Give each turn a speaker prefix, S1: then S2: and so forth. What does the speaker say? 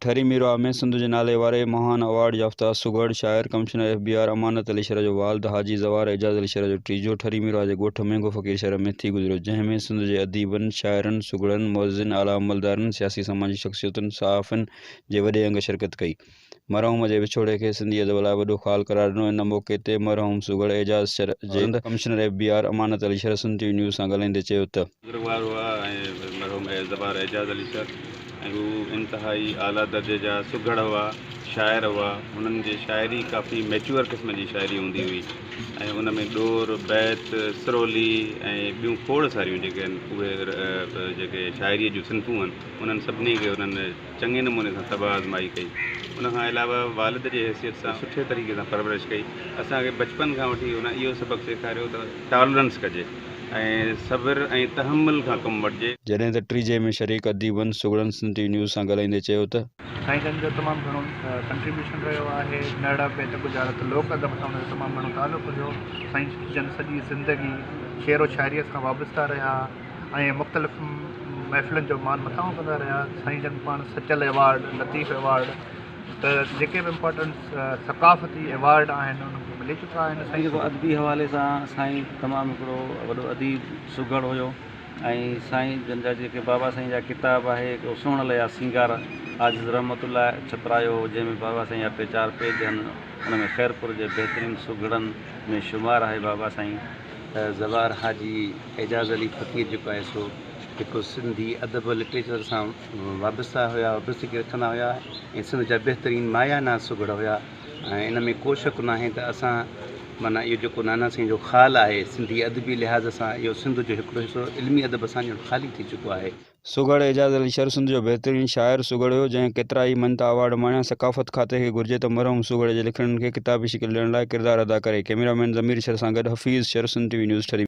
S1: ٺري ميرواهه ۾ سنڌ جي نالي واري مهان ايوارڊ يافته سگهڙ شاعر commissioner F B R Amanat Ali Shar جو والد حاجي زوار اعجاز علي شر جو ٽيجهو ٺري ميرواهه جي ڳوٺ مينگهو فقير شر ۾ ٿي گذريو جنهن ۾ سنڌ جي اديبن، شاعرن، سگهڙن، معززين، اعليٰ عملدارن، سياسي سماجي شخصيتن، صحافين جي وڏي انگ شرڪت ڪئي. مرحوم جي وڇوڙي کي سنڌي ادب لاء وڏو خال قرار ڏنو ان موقعي تي مرحوم سگهڙ اعجاز شر جي commissioner F B R Amanat Ali Shar Sindh T V news سان ڳالهائيندي چيو ته.
S2: بزرگوار هئا ۽ مرحوم زوار اعجاز علي شر ۽ هو انتهائي اعليٰ درجي جا سگهڙ هئا، شاعر هئا، هنن جي شاعري ڪافي ميچوئر قسم جي شاعري هوندي هئي ۽ ان ۾ ڏور، بيت، سرولي ۽ ٻيون کوڙ ساريون جيڪي آهن اهي جيڪي شاعريء جون صنفون آهن انهن سڀني کي انهن چڱي نموني سان طبع آزمائي ڪئي. ان کان علاوه والد جي حيثيت سان سٺي طريقي سان پرورش ڪئي. اسان کي بچپن کان وٺي هن اهو سبق سيکاريو ته ٽالرنس ڪجي. ۽ صبر ۽ تحمل کان ڪم وٺجي.
S1: جڏهن ته ٽيجهي ۾ شريڪ اديبن سگهڙن سنڌ ٽي وي نيوز سان ڳالهائيندي چيو ته.
S3: سائين جن جو تمام گهڻو ڪنٽريبيوشن رهيو آهي نڙ بيت ڳجهارت لوڪ ادب سان ان جو تمام گهڻو تعلق هيو سائين جن سڄي زندگي شعر و شاعري سان وابسته رهيا ۽ مختلف محفلن جو مان مٿانهون ڪندا رهيا سائين جن پاڻ سچل ايوارڊ لطيف ايوارڊ ته جيڪي به امپارٽنٽ ثقافتي ايوارڊ آهن انهن کي ملي چڪا آهن.
S4: سائين جيڪو ادبي حوالي سان سائين تمام هڪڙو وڏو اديب سگهڙ هيو ۽ سائين جن جا جيڪي بابا سائين جا ڪتاب آهي هڪڙو سهڻ ليا سينگار عاجز رحمت الله ڇپرايو هو جنهن ۾ بابا سائين جا ٽي چار پيج آهن ان ۾ خيرپور جي بهترين سگهڙن ۾ شمار آهي بابا سائين.
S5: زوار حاجي اعجاز علي فقير جيڪو آهي سو هڪ سنڌي ادب لٽريچر سان وابسته هيا وابستگي رکندا هيا ۽ سنڌ جا بهترين مايا ناز سگهڙ هيا ۽ ان ۾ ڪو شڪ ناهي ته اسان معنيٰ اهو جيڪو نانا سائين جو خال آهي سنڌي ادبي لحاظ سان اهو سنڌ جو هڪڙو حصو علمي ادب سان ڄڻ خالي ٿي چڪو آهي.
S1: سگهڙ اعجاز علي شر سنڌ جو بهترين شاعر سگهڙ هيو جنهن ڪيترا ئي مڃتا ايوارڊ ماڻيا ثقافت کاتي کي گهرجي ته مرحوم سگهڙ جي لکڻين کي ڪتابي شڪل ڏيڻ لاء ڪردار ادا ڪري ڪئميرا مين ضمير شر سان گڏ Hafeez Shar Sindh T V news Thari.